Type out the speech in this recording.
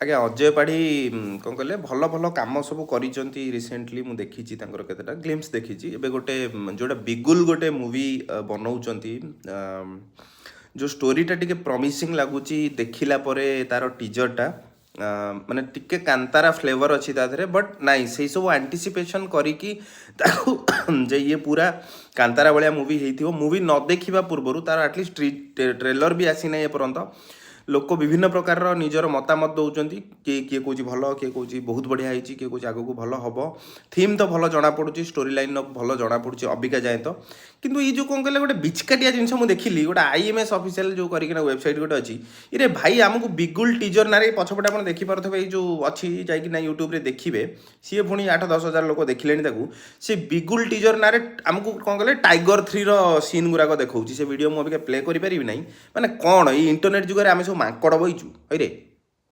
ଆଜ୍ଞା, ଅଜୟ ପାଢ଼ୀ କ'ଣ କହିଲେ, ଭଲ ଭଲ କାମ ସବୁ କରିଛନ୍ତି। ରିସେଣ୍ଟଲି ମୁଁ ଦେଖିଛି, ତାଙ୍କର କେତେଟା ଗ୍ଲିମ୍ସ ଦେଖିଛି। ଏବେ ଗୋଟେ ଯୋଉଟା ବିଗୁଲ ଗୋଟେ ମୁଭି ବନଉଛନ୍ତି, ଯୋଉ ଷ୍ଟୋରିଟା ଟିକେ ପ୍ରମିସିଂ ଲାଗୁଛି ଦେଖିଲା ପରେ। ତାର ଟିଜରଟା ମାନେ ଟିକେ କାନ୍ତାରା ଫ୍ଲେଭର ଅଛି ତା ଦେହରେ। ବଟ୍ ନାଇଁ, ସେଇ ସବୁ ଆଣ୍ଟିସିପେସନ୍ କରିକି ତାକୁ ଯେ ଇଏ ପୁରା କାନ୍ତାରା ଭଳିଆ ମୁଭି ହେଇଥିବ, ମୁଭି ନ ଦେଖିବା ପୂର୍ବରୁ, ତାର ଆଟଲିଷ୍ଟ ଟ୍ରେଲର ବି ଆସିନାହିଁ ଏପର୍ଯ୍ୟନ୍ତ, ଲୋକ ବିଭିନ୍ନ ପ୍ରକାରର ନିଜର ମତାମତ ଦେଉଛନ୍ତି। କିଏ କିଏ କହୁଛି ଭଲ, କିଏ କହୁଛି ବହୁତ ବଢ଼ିଆ ହେଇଛି, କିଏ କହୁଛି ଆଗକୁ ଭଲ ହବ। ଥିମ୍ ତ ଭଲ ଜଣାପଡ଼ୁଛି, ଷ୍ଟୋରି ଲାଇନ୍ ଭଲ ଜଣାପଡ଼ୁଛି ଅବିକା ଯାଏଁ ତ। କିନ୍ତୁ ଏଇ ଯେଉଁ କ'ଣ କହିଲେ, ଗୋଟେ ବିଚକାଟିଆ ଜିନିଷ ମୁଁ ଦେଖିଲି, ଗୋଟେ ଆଇଏମ୍ଏସ୍ ଅଫିସିଆଲ ଯେଉଁ କରିକିନା ୱେବସାଇଟ୍ ଗୋଟେ ଅଛି। ଇରେ ଭାଇ, ଆମକୁ ବିଗୁଲ ଟିଜର ନାଁରେ, ଏଇ ପଛପଟେ ଆପଣ ଦେଖିପାରୁଥିବେ, ଏଇ ଯେଉଁ ଅଛି, ଯାଇକିନା ୟୁଟ୍ୟୁବରେ ଦେଖିବେ, ସିଏ ପୁଣି 8-10 ହଜାର ଲୋକ ଦେଖିଲେଣି ତାକୁ। ସେ ବିଗୁଲ ଟିଜର ନାଁରେ ଆମକୁ କ'ଣ କଲେ, ଟାଇଗର 3ର ସିନ୍ ଗୁରାକ ଦେଖାଉଛି। ସେ ଭିଡ଼ିଓ ମୁଁ ଅବିକା ପ୍ଲେ କରିପାରିବି ନାହିଁ। ମାନେ କ'ଣ, ଏଇ ଇଣ୍ଟରନେଟ୍ ଯୁଗରେ ଆମେ ସବୁ ମାଙ୍କଡ଼ ବଇଛୁ? ହଇରେ।